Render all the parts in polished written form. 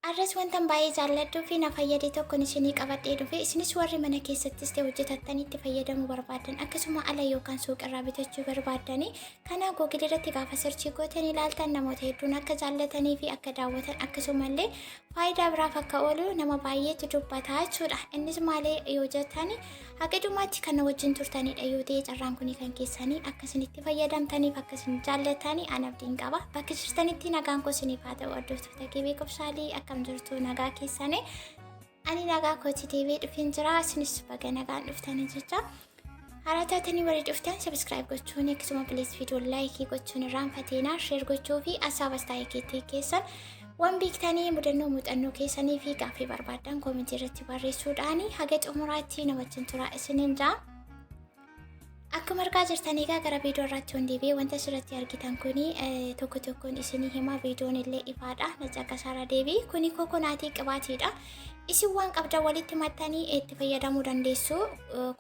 Arras wantan baay'ee jaalladhuu fi na fayyade tokkon isinii qabadhee dhufe. Isinis warri mana keessattis ta'e hojjetattanii itti fayyadamuu barbaaddan, akkasuma ala yookaan suuqirraa bitachuu barbaaddanii, kana Google irratti gaafa search gootan ilaaltan namoota hedduun akka jaallatanii fi akka daawwatan, akkasumallee faayidaa biraaf akka oolu nama baay'eetu dubbataa jechuudha. Innis maalee yoo jettan, haga dhumaatti kan na wajjin turtanidha yoo ta'e, carraan kun kan keessanii akka isin itti fayyadamtaniif akka isin jaallatanii an abdiin qaba. Bakka jirtanitti nagaan koo isiniif haa ta'u. Hordoftoota Gibee Qubsaalii, akkam jirtu? Nagaa keessanii? Ani nagaa kooti, deebi'ee dhufeen jira. Isinis baga nagaan dhuftanii jecha. Haaraa taatanii warri dhuftan subscribe gochuun, akkasuma please viidiyoo like gochuun irraanfateenaa, share gochuu fi asaabas taa'ee keessan waan beektanii mudannoo muuxannoo keessanii fi gaaffii barbaaddan comment irratti barreessuudhaan haga xumuraatti na wajjin turaa isiniin jaa. Akkuma argaa jirtan egaa gara viidiyoo irratti hundeebi'ee wanta asirratti argitan kuni tokko tokkoon isinii hima. Viidiyoon illee ifaadha, na caqasaara deebii. Kuni coconut qibaatiidha. Isin waan qabdan walitti mattanii itti fayyadamuu dandeessu.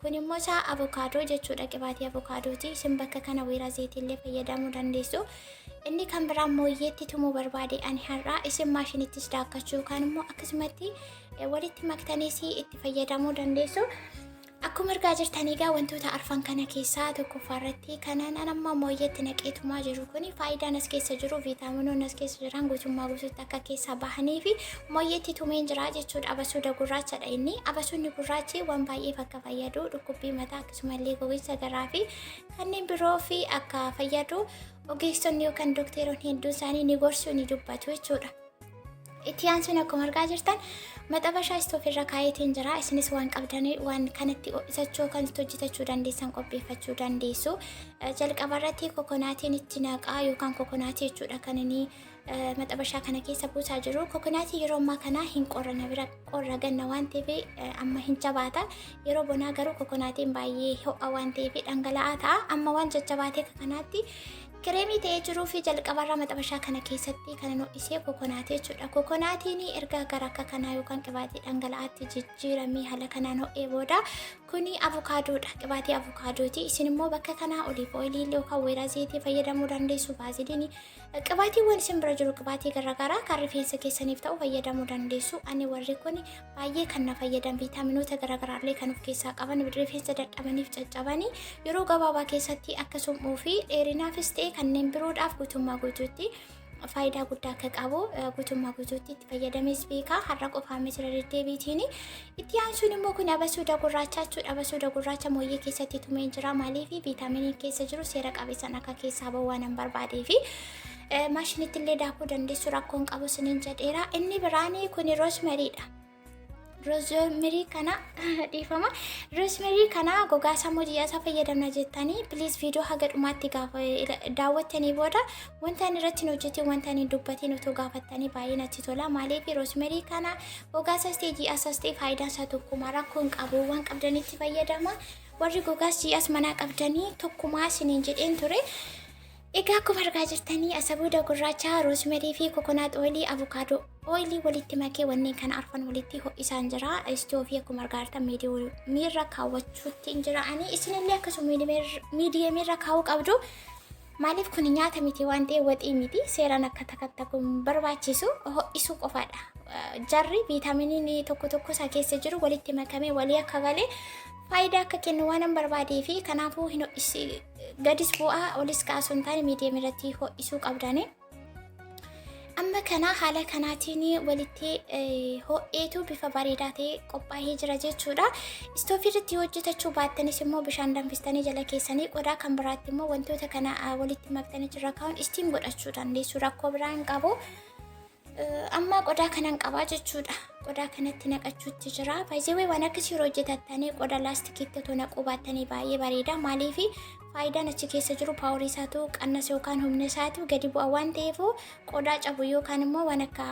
Kun immoo isaa avokaadoo jechuudha, qibaatii avokaadooti. Isin bakka kana weeraa zayitii illee fayyadamuu dandeessu. Inni kan biraan mooyyeetti tumuu barbaade ani har'aa. Isin maashinittis daakkachuu yookaan immoo akkasumatti walitti maktaniis itti fayyadamuu dandeessu. Akkuma argaa jirtan egaa wantoota arfan kana keessaa tokkoffaa irratti kanan an amma mooyyeetti naqee tumaa jiru kun, faayidaan as keessa jiru, viitaaminoonni as keessa jiran guutummaa guutuutti akka keessaa bahanii fi mooyyeetti tumeen jira jechuudha. Abasuuda gurraachadha inni. Abasuudni gurraachi waan baay'eef akka fayyadu, dhukkubbii mataa, akkasumallee gogiinsa garaa fi kanneen biroo fi akka fayyadu ogeessonni yookaan dookteroonni hedduun isaanii ni gorsu, ni dubbatu jechuudha. Itti aansuun akkuma argaa jirtan maxabashaa stove irra kaayeetiin jira. Isinis waan qabdanii waan kanatti ho'isachuu kan itti hojjetachuu dandeessan qopheeffachuu dandeessu. Jalqaba irratti coconutiin itti naqaa yookaan coconut jechuudha kan inni maxabashaa kana keessa buusaa jiru. Coconut yeroo ammaa kana hin qorra, bira qorra ganna waan ta'eef amma hin jabaata. Yeroo bonaa garuu coconutiin baay'ee ho'a waan ta'eef dhangala'aa ta'a. Amma waan jajjabaatee kanaatti kireemii ta'ee jiruu fi jalqabarra maxabashaa kana keessatti kan ho'isee coconut jechuudha. Coconutiin erga gara akka kanaa yookaan qibaatii dhangala'aatti jijjiiramee haala kanaan ho'ee booda kuni avokaadoodha. Qibaatii avokaadooti. Isin immoo bakka kanaa olive oil yookaan weeraa zayitii fayyadamuu dandeessu. Vaseline, qibaatiiwwan isin bira jiru, qibaatii garaagaraa kan rifeensa keessaniif ta'u fayyadamuu dandeessu. Ani warri kun baay'ee kan na fayyadan, viitaaminoota garaagaraallee kan of keessaa qaban, rifeensa dadhabaniif caccabanii yeroo gabaabaa keessatti akkasumuu fi dheerinaafis ta'e kanneen biroodhaaf guutummaa guutuutti faayidaa guddaa akka qabu guutummaa guutuutti itti fayyadamees beekaa, har'a qofaamee jira deddeebiitiin. Itti aansuun immoo kun abasuuda gurraacha jechuudha. Abasuuda gurraacha mooyyee keessatti tumee jira. Maaliif? Viitaaminiin keessa jiru seera qabeessan akka keessaa bahu waan hin barbaadee fi maashinitti illee daakuu dandeessu, rakkoon qabu isiniin jedheera. Inni biraan kun rosemaryidha. Rosemary kana, dhiifama. Rosemary kana gogaa sammuu ji'aasa fayyadamna jettanii, please viidiyoo haga dhumaatti gaafa daawwattanii booda wanta inni irratti hin hojjetin, wanta inni dubbatin otoo gaafattanii baay'ee natti tola. Maaliif? Rosemary kana gogaa isaas ta'e ji'aasas ta'e faayidaan isaa tokkuma, rakkoo hin qabu, waan qabdanitti fayyadama. Warri gogaas ji'as manaa qabdanii tokkumaa isiniin jedheen ture. Egaa akkuma argaa jirtanii asabuuda gurraacha, rosemary fi coconut oil, avocado oil walitti makee wanneen kana arfan walitti ho'isaan jira. Stove akkuma argaa jirtan mediumirra kaawwachuutti hin jira. Ani isinillee akkasuma mediumirra kaa'uu qabdu. Maaliif? Kun nyaata miti waan ta'eef, waxii miti, seeraan akka takattakuun barbaachisu ho'isuu qofaadha. Jarri viitaaminiin tokko tokko isaa keessa jiru walitti makamee walii akka galee faayidaa akka kennu waan hin barbaadee fi kanaafuu hin ho'isi, gadis bu'aa olis kaasuu hin taane medium irratti ho'isuu qabdani. Amma kana haala kanaatiin walitti ho'eetu bifa bareedaa ta'e qophaa'ee jira jechuudha. Stove irratti hojjetachuu baattanis immoo bishaan danfistanii jala keessanii qodaa kan biraatti immoo wantoota kana walitti maktanii jira kaa'uun steam godhachuu dandeessu, rakkoo biraa hin qabu. Amma qodaa kanan qabaa jechuudha. Qodaa kanatti naqachuutti jira. Baay'ee waan akkasii yeroo hojjetattanii qodaa laastikiitti otoo naquu baattanii baay'ee bareeda. Maaliif? Faayidaan achi keessa jiru power isaatu qannasa yookaan humna isaatu gadi bu'a waan ta'eef, qodaa cabu yookaan immoo waan akka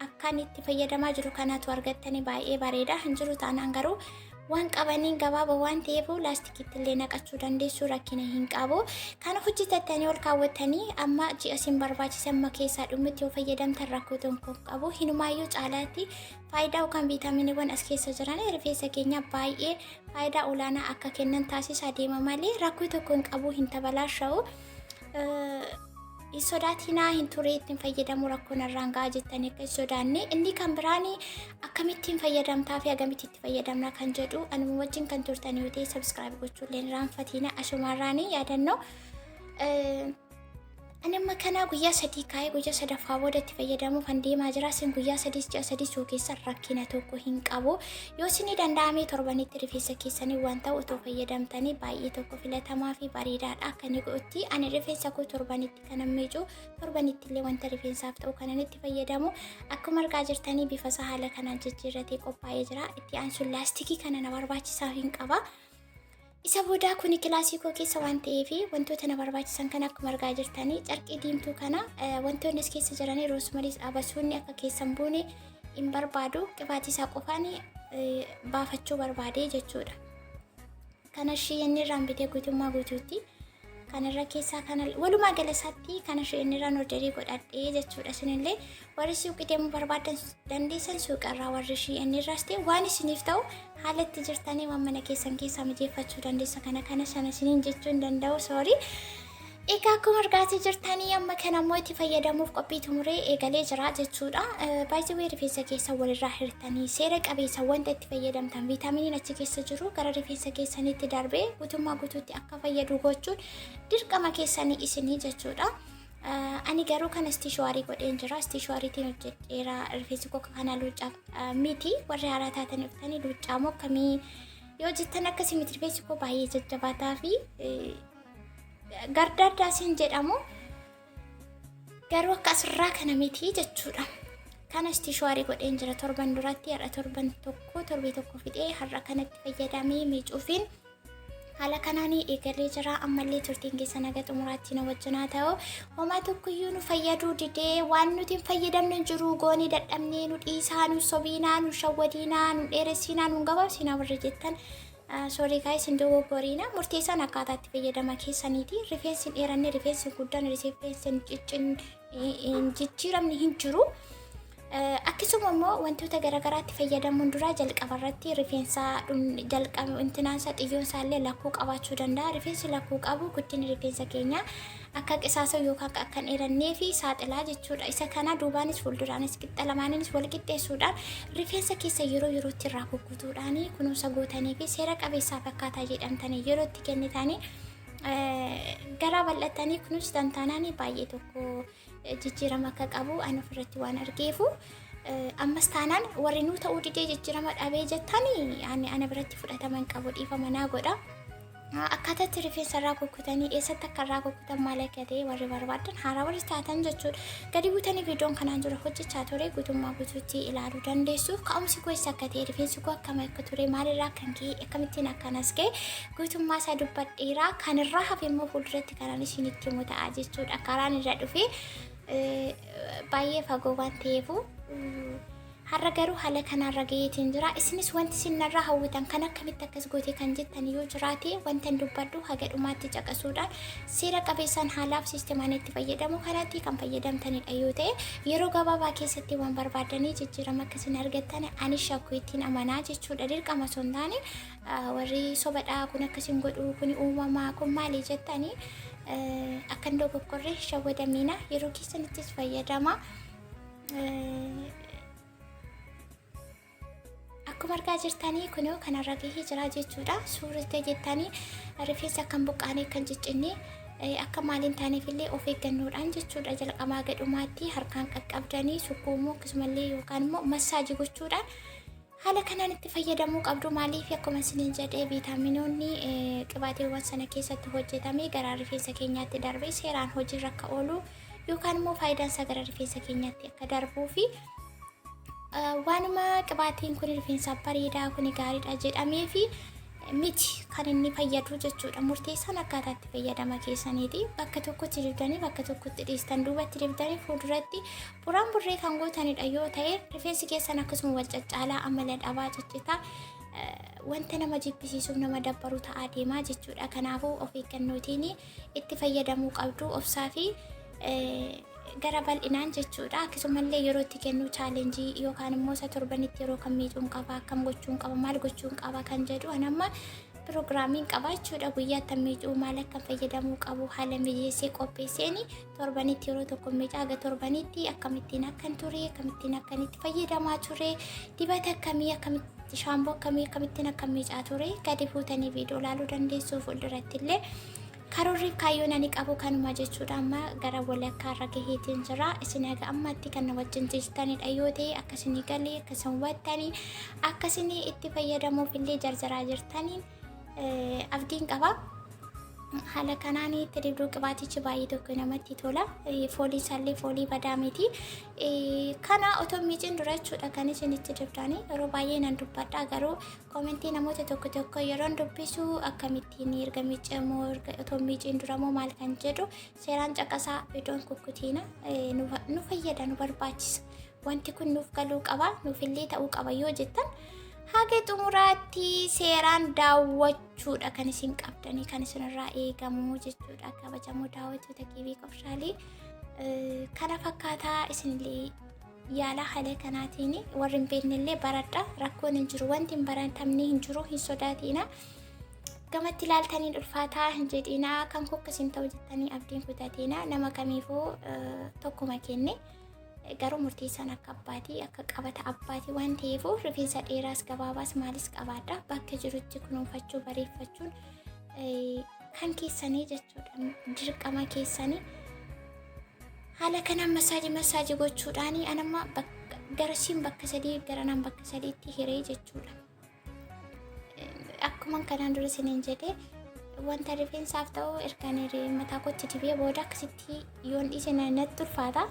akkaan itti fayyadamaa jiru kanaatu argattanii baay'ee bareeda. Hin jiru taanaan garuu waan qabaniin gabaaba waan ta'eef laastikiitti illee naqachuu dandeessu, rakkina hin qabu. Kana hojjetattanii ol kaawwattanii amma ji'a isin barbaachise amma keessaa dhumutti yoo fayyadamtan rakkoo tokko hin qabu. Hinumaayyuu caalaatti faayidaa yookaan viitaaminiiwwan as keessa jiran rifeensa keenya baay'ee faayidaa olaanaa akka kennan taasisaa deema malee rakkoo tokko hin qabu, hin tabalaasha'u. Hin sodaatinaa, hin turee ittiin fayyadamu rakkoo narraan ga'a jettanii akka hin sodaanne. Inni kan biraan akkamittiin fayyadamtaa fi akkamitti itti fayyadamna kan jedhu anuma wajjin kan turtan yoo ta'e subscribe gochuullee hin irraanfatina. Asumarraan yaadannoo. Ani amma kana guyyaa 3 kaa'ee guyyaa sadaffaa booda itti fayyadamuuf kan deemaa jira. Isin guyyaa 3s ji'a 3s yoo keessa rakkina tokko hin qabu. Yoo isinii danda'ame torbanitti rifeensa keessanii waan ta'u otoo fayyadamtanii baay'ee tokko filatamaa fi bareedaadha. Akka inni godhutti ani rifeensa koo torbanitti kanan miicu, torbanitti illee wanta rifeensaaf ta'u kanan itti fayyadamu. Akkuma argaa jirtanii bifa isaa haala kanaan jijjiirratee qophaa'ee jira. Itti aansuun laastikii kana na barbaachisaa hin qaba. Isa boodaa kuni kilaasii koo keessa waan ta'eef wantoota na barbaachisan kana akkuma argaa jirtanii carqii diimtuu kana, wantoonni as keessa jiranii roosmariis abasuunni akka keessa hin buune hin barbaadu, qibaatii isaa qofaan baafachuu barbaade jechuudha. Kana ishii irraan bitee guutummaa guutuutti kanarra keessaa kana walumaa gala isaatti kana ishee irraan orderii godhadhee jechuudha. Isinillee warri suuqii deemuu barbaadan dandeessan suuqarraa, warri ishii irraas ta'e waan isiniif ta'u haala itti jirtanii waan mana keessan keessaa mijeeffachuu dandeessa. Kana kana sana isiniin jechuu hin danda'u, sorry. Egaa akkuma argaatii jirtanii amma kana immoo itti fayyadamuuf qophii xumuree eegalee jira jechuudha. Baay'ee rifeensa keessa walirraa hirtanii seera qabeessa wanta itti fayyadamtan viitaaminiin achi keessa jiru gara rifeensa keessaniitti darbee guutummaa guutuutti akka fayyadu gochuun dirqama keessanii isinii jechuudha. Ani garuu kana istiishwaarii godheen jira. Istiishwaariitiin hojjedheera. Rifeensi koo kana luuccaa miti. Warri haaraa taatanii dhuftanii luuccaa moo akkamii yoo jettan akkasii miti. Rifeensi koo baay'ee jajjabaataa fi gardaaddaasiin jedhamu, garuu akka asirraa kana miti jechuudha. Kana istiishwaarii godheen jira torban duratti. Har'a torban tokko, torbee tokko fixee har'a kanatti fayyadamee miicuufiin haala kanaan eegalee jira. Ammallee turtiin keessa naga xumuraatti na wajjinaa ta'u. Homaa tokkoyyuu nu fayyaduu didee, waan nuti hin fayyadamne hin jiru, goonee dadhabnee, nu dhiisaa, nu sobiinaa, nu shawwadiinaa, nu dheeressiinaa, nu gabaabsinaa warri jettan, sorry guys, hin dogoggoriina. Murteessaan akkaataa itti fayyadama keessaniiti. Rifeensi hin dheeranne, rifeensi hin guddanne, rifeensi hin jijjiiramne hin jiru. Akkasuma immoo wantoota garaagaraatti fayyadamuun dura jalqaba irratti rifeensa jalqaba intinaansa xiyyoonsaa illee lakkuu qabaachuu danda'a. Rifeensi lakkuu qabu guddina rifeensa keenyaa akka qisaasa'u yookaan akka hin dheerannee fi saaxilaa jechuudha. Isa kana duubaanis fuulduraanis qixxa lamaaniinis wal qixxeessuudhaan rifeensa keessa yeroo yerootti irraa kukkutuudhaan kunuunsa gootanii fi seera qabeessaaf akkaataa jedhamtanii yeroo itti kennitanii garaa bal'atanii kunuunsitan taanaan baay'ee tokko jijjiirama akka qabu ani ofirratti waan argeefu, ammas taanaan warri nuu ta'uu didee jijjiirama dhabee jettanii ani ana biratti fudhataman qabu, dhiifama naa godha. Akkaataa itti rifeensa irraa kukkutanii, eessatti akka irraa kukkutan, maal akka ta'e warri barbaadan, haaraa warri taatan jechuudha. Gadi buutanii viidiyoon kanaan dura hojjechaa ture guutummaa guutuutti ilaaluu dandeessu. Ka'umsi koo eessa akka ta'e, rifeensi koo akkam akka ture, maalirraa kan ka'e, akkamittiin akkanas ga'e guutummaa isaa dubbadheera. Kanirraa hafe immoo fuulduratti kanaan isinitti himu ta'a jechuudha. Karaan irra dhufe baay'ee fagoo waan ta'eefu har'a garuu haala kanarra gaheetiin jira. Isinis wanti isin narraa hawwitan kan akkamitti akkas goote kan jettan yoo jiraate, wanta hin dubbadhu haga dhumaatti caqasuudhaan seera qabeessaan haalaaf siistemaan itti fayyadamu kanatti kan fayyadamtanidha yoo ta'e, yeroo gabaabaa keessatti waan barbaadanii jijjiirama akkasiin argattan ani shakkuu ittiin amanaa jechuudha. Dirqama osoo hin taane warri sobadhaa, kun akkasiin godhu, kun uumamaa, kun maali jettanii akka hin dogoggorre shawwadamiina, yeroo keessanittis fayyadama. Akkuma argaa jirtanii kunoo kanarra gahee jira jechuudha. Suurri jettanii rifeensa akka hin buqqaane, kan ciccinne, akka maaliin taaneef illee of eeggannoodhaan jechuudha. Jalqabaa gadhumaatti harkaan qaqqabdanii sukkuumuu, akkasumallee yookaan immoo massaajii gochuudhaan haala kanaan itti fayyadamuu qabdu. Maaliif, akkuma isiniin jedhee, viitaaminoonni qibaatiiwwan sana keessatti hojjetame gara rifeensa keenyaatti darbee seeraan hojiirra akka oolu yookaan immoo faayidaan isaa gara rifeensa keenyaatti akka darbuu fi waanuma qibaatiin kun rifeensaaf bareedaa, kun gaariidha jedhamee fi miti kan inni fayyadu jechuudha. Murteessaan akkaataa itti fayyadama keessaniiti. Bakka tokkotti dibdanii bakka tokkotti dhiistan, duubatti dibdanii fuulduratti buraan burree kan gootanidha yoo ta'e, rifeensi keessan akkasuma wal caccaalaa, amala dhabaa, ciccitaa, wanta nama jibbisiisuuf nama dabbaru ta'aa deemaa jechuudha. Kanaafuu of eeggannootiin itti fayyadamuu qabdu, obsaa fi gara bal'inaan jechuudha. Akkasumallee yeroo itti kennu challenge yookaan immoo isa torbanitti yeroo kam miicuun qaba, akkam gochuun qaba, maal gochuun qaba kan jedhu an amma Piroogiraamiin qaba jechuudha. Guyyaatti miicuu maal akka fayyadamuu qabu haala mijeessee qopheesseen torbanitti yeroo tokko miicaa, haga torbanitti akkamittiin akkan ture, akkamittiin akkan itti fayyadamaa ture, dibata akkamii, akkamitti, shaamboo akkamii, akkamittiin akka miicaa ture gadi fuutanii viidiyoo ilaaluu dandeessu. Fuulduratti illee karoorri kaayyoon ani qabu kanuma jechuudha. Amma gara walakkaa irra gaheetiin jira. Isin haga ammatti kan na wajjin jirtanidha yoo ta'e, akkasinii galee, akkasin hubattanii, akkasinii itti fayyadamuuf illee jarjaraa jirtaniin abdiin qaba. Haala kanaan itti dibduu, qibaatichi baay'ee tokko namatti tola. Foolii isaallee foolii badaa miti. Kana otoo miicin dura jechuudha kan isin itti dibdanii. Yeroo baay'ee nan dubbadha, garuu koomentii namoota tokko tokko yeroon dubbisu akkamittiin erga miicamoo, otoo miiciin dura moo maal kan jedhu seeraan caqasaa. Iddoon kukkutiina nu fayyada, nu barbaachisa. Wanti kun nuuf galuu qaba, nuufillee ta'uu qaba yoo jettan, haga xumuraatti seeraan daawwachuudha kan isin qabdanii, kan isinirraa eegamu jechuudha. Kabajamoo daawwattoota kiibii qofshaalii, kana fakkaataa. Isinillee yaala haala kanaatiin warri hin beeknellee baradha. Rakkoon hin jiru, wanti hin baratamne hin jiru, hin sodaatiina. Gamatti ilaaltanii ulfaataa hin jedhiina, kan kokkasin ta'u jettanii abdiin kutatiina. Nama kamiifuu tokkuma kenne, garuu murteessaan akka abbaatii, akka qabata abbaatii waan ta'eef, rifeensa dheeraas gabaabaas maalis qabaadha, bakka jirutti kunuunfachuu bareeffachuun kan keessanii jechuudha, dirqama keessanii. Haala kanaan masaajii masaajii gochuudhaan anamma garasiin bakka sadii, garanaan bakka sadiitti hiree jechuudha. Akkuma kanaan dura isiniin jedhe, wanta rifeensaaf ta'u ergaan mataa kootti dibee booda akkasitti yoon dhiise natti ulfaata.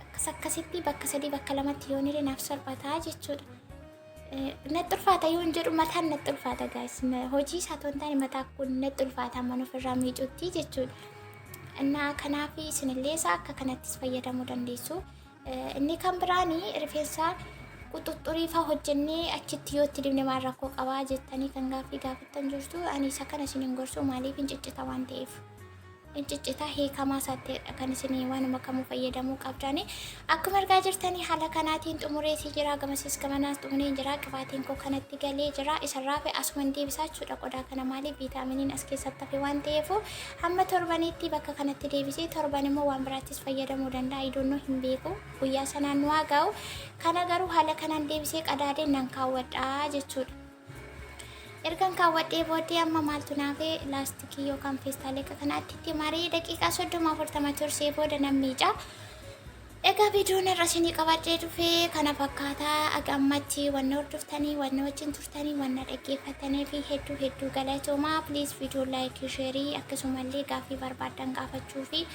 Akkas akkasitti bakka sadii, bakka lamatti yoon hiree naaf salphataa jechuudha. Natti ulfaata yoon jedhu mataan natti ulfaata, guys. Hojii isaa otoo hin taane mataa kun natti ulfaata mana ofirraa miicutti jechuudha. Innaa kanaaf isinillee isaa akka kanattis fayyadamuu dandeessu. Inni kan biraani rifeensa quxuxxurii fa'aa hojjennee achitti yoo itti dibne maal rakkoo qabaa jettanii kan gaaffii gaafattan jirtu. Ani isa kana isin hin gorsu. Maaliif? Hin ciccita waan ta'eef. Hin ciccita, hiikamaa isaatti kan isin waanuma kamuu fayyadamuu qabdani. Akkuma argaa jirtanii haala kanaatiin xumureetii jira. Gamasiis gamanaas xumuree jira. Qibaatiin koo kanatti galee jira. Isarraa fi asuman deebisaa jechuudha qodaa kana. Maaliif? Viitaaminiin as keessatti hafe waan ta'eef, hamma torbaniitti bakka kanatti deebisee, torban immoo waan biraattis fayyadamuu danda'a. Idoonnoo hin beeku. Guyyaa sanaan nu haa ga'u. Kana garuu haala kanaan deebisee qadaadeen nan kaawwadha jechuudha. Ergan kaawwadhee booddee amma maaltu naafee? Laastikii yookaan feestaalii akka kanaatti itti maree daqiiqaa 30 40 tursee booda nan miica. Egaa viidiyoon irra isinii qabadhee dhufee kana fakkaataa. Aga ammatti wanna hordoftanii, wanna wajjin turtanii, wanna dhaggeeffatanii fi hedduu hedduu galatoomaa. Please, viidiyoo like, share, akkasumallee gaaffii barbaaddan gaafachuu fi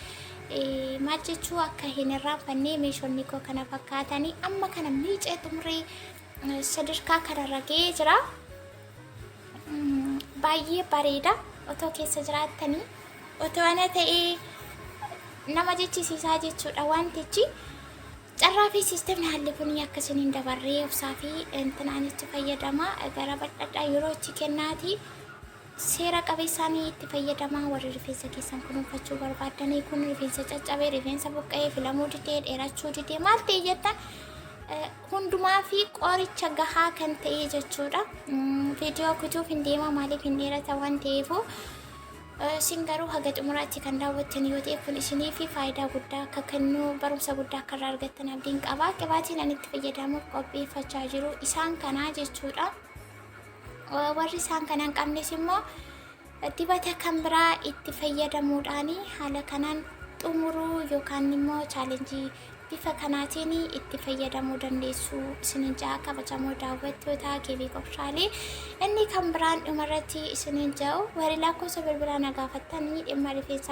maal jechuu akka hin irraanfanne. Meeshonni koo kana fakkaatanii amma kana miicee xumuree sadarkaa kanarra ga'ee jira. Baay'ee bareeda. Otoo keessa jiraattanii, otoo ana ta'ee nama jechisiisaa jechuudha wantichi. Carraa fi siistemni haalli kun akkasiin hin dabarree obsaa fi intinaan itti fayyadama. Gara bal'adhaa yeroo itti kennaati. Seera qabeessaan itti fayyadama. Warri rifeensa keessan kunuunfachuu barbaaddanii, kun rifeensa caccabee, rifeensa buqqa'ee, filamuu didee, dheerachuu didee, maal ta'e jettan hundumaa fi qoricha gahaa kan ta'e jechuudha. Viidiyoo kutuuf hin deema, maaliif? Hin dheerata waan ta'eefu. Isin garuu haga xumuraatti kan daawwattan yoo ta'e, kun isinii fi faayidaa guddaa akka kennu, barumsa guddaa akka irraa argattan abdiin qaba. Qibaatiin ani itti fayyadamuuf qopheeffachaa jiru isaan kanaa jechuudha. Warri isaan kana hin qabnes immoo dibata kan biraa itti fayyadamuudhaan haala kanaan xumuruu yookaan immoo challenge bifa kanaatiin itti fayyadamuu dandeessu isinin ja'a. Kabajamoo daawwattoota keebii qopshaalee, inni kan biraan dhumarratti isinin ja'u, warri lakkoofsa bilbilaa na gaafattanii dhimma rifeensaa